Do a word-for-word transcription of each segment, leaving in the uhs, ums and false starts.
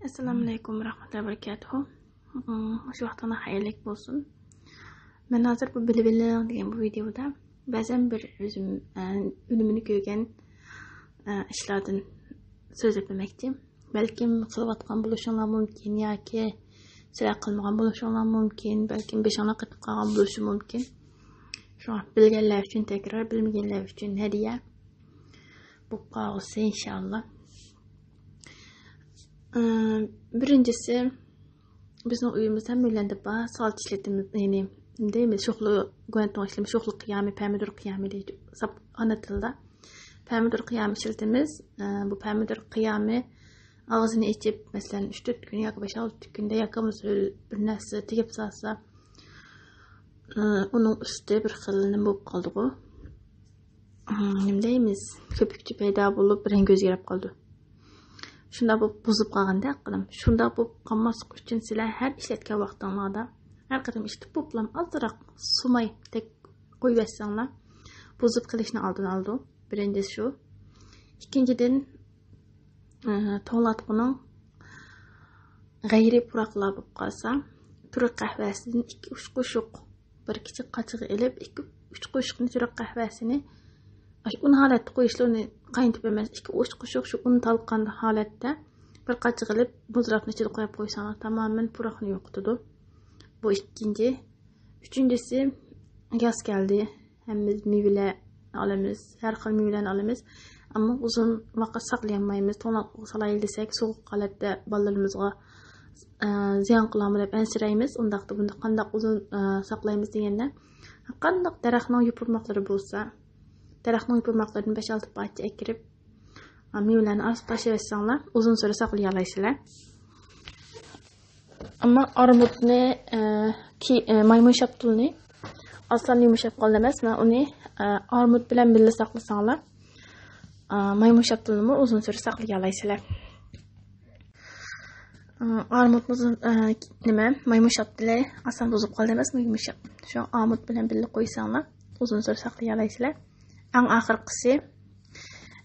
ئەسسالامۇئەلەيكۇم ۋەرەھمەتۇللاھى ۋەبەرىكاتۇھۇ. مم، شۇ ۋاقتىڭلار خەيرلىك بولسۇن. مەن ھازىر بۇ بىلىۋېلىڭ دېگەن بۇ ۋىدېيودا بەزەن بىر ئۆزۈم، ئە، ئۈنۈمىنى كۆرگەن، ئە، ئىشلاردىن سۆزلەپ ئۆتمەكچى. بەلكىم قىلىۋاتقان بولۇشۇڭلار مۇمكىن ياكى سىلەر قىلمىغان بولۇشۇڭلار مۇمكىن، بەلكىم بېشىڭلار قېتىپ قالغان بولۇشى مۇمكىن. شۇڭا بىلگەنلەر ئۈچۈن تەكرار، بىلمىگەنلەر ئۈچۈن ھەدىيە بولۇپ قالغۇسى ئىنشاللا. ئى، بىرىنچىسى، بىزنىڭ ئۆيىمىزدە ھەممەيلەندە بار، سالچە ئىشلىتىمىز، يەنى نېمە دەيمىز، شوخلا، گۇەنتۇڭ ئىشلىتىمىز، شوخلا قىيامى، پەمىدۇر قىيامى دەيدۇ، ساپ ئانا تىلدا. پەمىدۇر قىيامى ئىشلىتىمىز. ئى، بۇ پەمىدۇر قىيامى ئاغزىنى ئېچىپ، مەسىلەن، ئۈچ تۆت كۈن ياكى بەش ئالتە كۈندە ياكى بولمىسا بىر نەرسە تېگىپ سالسا، ئى، ئۇنىڭ ئۈستى بىر خىل نېمە بولۇپ قالدىغۇ. ئى، نېمە دەيمىز؟ كۆپۈكچە پەيدا بولۇپ، رەڭگى ئۆزگىرىپ قالىدۇ. شۇنداق بولۇپ بۇزۇپ قالغاندەك قىلىڭ. شۇنداق بولۇپ قالماسلىق ئۈچۈن سىلەر ھەر ئىشلەتكەن ۋاقتىڭلاردا، ھەر قېتىم ئىشلىتىپ بولۇپلا ئازراق سۇمايدەك قويۇۋەتسەڭلار، بۇزۇپ قېلىشنىڭ ئالدىنى ئالىدۇ. بىرىنچىسى شۇ. ئىككىنچىدىن، ئى، توڭلاتقۇنىڭ غەيرىي پۇراقلار بولۇپ قالسا، تۈرك قەھۋەسىدىن ئىككى ئۈچ قوشۇق بىر كىچىك قاچىغا ئېلىپ، ئىككى ئۈچ قوشۇقنى تۈرك قەھۋەسىنى ئاشۇ ئۇن ھالەتتە قويۇشلا، ئۇنى قاينىتىپ ئەمەس، ئىككى ئۈچ قوشۇق شۇ ئۇن تالقان ھالەتتە بىر قاچىغا ئېلىپ، بۇزراپنىڭ ئىچىدە قويۇپ قويساڭلار، تامامەن پۇراقنى يوقىتىدۇ. بۇ ئىككىنچى. ئۈچىنچىسى، ياز كەلدى. ھەممىمىز مېۋىلەر ئالىمىز، ھەر خىل مېۋىلەرنى ئالىمىز. ئەمما ئۇزۇن ۋاقىت ساقلىيالمايمىز. توڭلاتقۇغا سالايلى دېسەك، سوغۇق ھالەتتە بالىلىرىمىزغا، ئە، زىيان قىلامۇ دەپ ئەنسىرەيمىز. ئۇنداقتا بۇنى قانداق ئۇزۇن، ئە، ساقلايمىز دېگەندە، قانداق دەرەخنىڭ يوپۇرماقلىرى بولسا، دەرەخنىڭ يوپۇرماقلىرىدىن بەش ئالتە پارچە ئەكىرىپ، ئە، مېۋىلەرنى ئارىسىغا تاشلىۋەتسەڭلار، ئۇزۇن سۈرە ساقلىيالايسىلەر. ئەمما ئارمۇتنى، ئە، كى-، ئە، مايمۇن شاپتۇلنى ئاسان يۇمشاپ قالىدۇ ئەمەس، مانا ئۇنى، ئە، ئارمۇت بىلەن بىللە ساقلىساڭلار، ئە، مايمۇن شاپتۇلنىمۇ ئۇزۇن سۈرە ساقلىيالايسىلەر. ئە، ئارمۇتمۇ ئۇزۇن، ئە، نېمە، مايمۇن شاپتۇلى ئاسان بۇزۇپ قالىدۇ ئەمەسمۇ، يۇمشاق. شۇ ئارمۇت بىلەن بىللە قويساڭلار، ئۇزۇن سۈرە ساقلىيالايسىلەر. ئەڭ ئاخىرقىسى،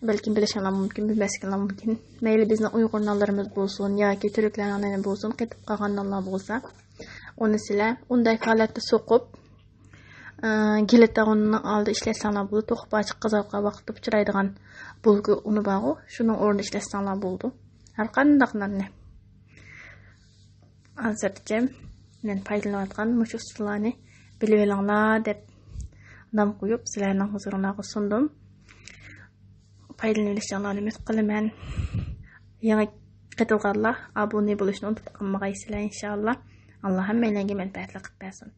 بەلكىم بىلىشىڭلار مۇمكىن، بىلمەسلىكىڭلار مۇمكىن. مەيلى بىزنىڭ ئۇيغۇر نانلىرىمىز بولسۇن ياكى تۈركلەرنىڭ نېنى بولسۇن، قېتىپ قالغان نانلار بولسا، ئۇنى سىلەر ئۇنداق ھالەتتە سوقۇپ، ئى، گىلىتاغۇننىڭ ئالدىدا ئىشلەتسەڭلار بولىدۇ. توخۇ پارچە قىزارتقان ۋاقىتتا ئۇچرايدىغان بۇلگۇر ئۇنى بارغۇ، شۇنىڭ ئورنىدا ئىشلەتسەڭلار بولىدۇ. ھەر قانداق ناننى. ھازىرچە مەن پايدىلىنىۋاتقان مۇشۇ ئۇسۇللارنى بىلىۋېلىڭلار دەپ نام قويۇپ، سىلەرنىڭ ھۇزۇرۇڭلارغا سۇندۇم. پايدىلىنىۋېلىشىڭلارنى ئۈمىد قىلىمەن. يېڭى قېتىلغانلار ئابۇنە بولۇشنى ئۇنتۇپ قالمىغايسىلەر، ئىنشائاللا. ئاللا ھەممەيلەنگە مەنپەئەتلىك قىلىپ بەرسۇن.